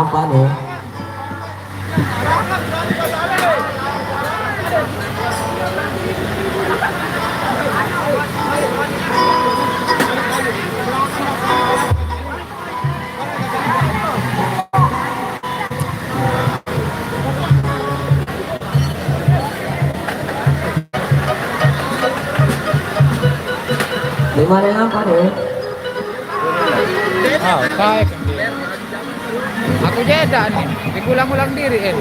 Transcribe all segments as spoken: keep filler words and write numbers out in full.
Apa nih? Lima dengan apa nih? Ah, taek. Aku jeda nih, diulang-ulang diri, eh.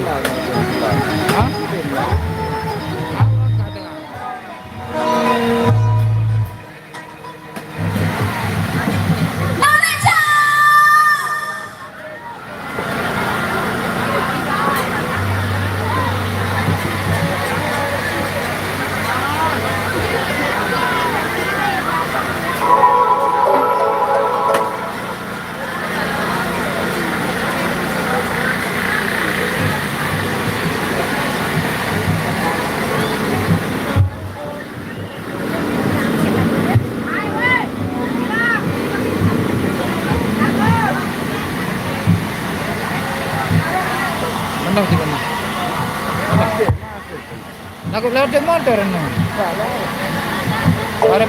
Hah? Mana sih, mana? Aku lewat motor, no. Ada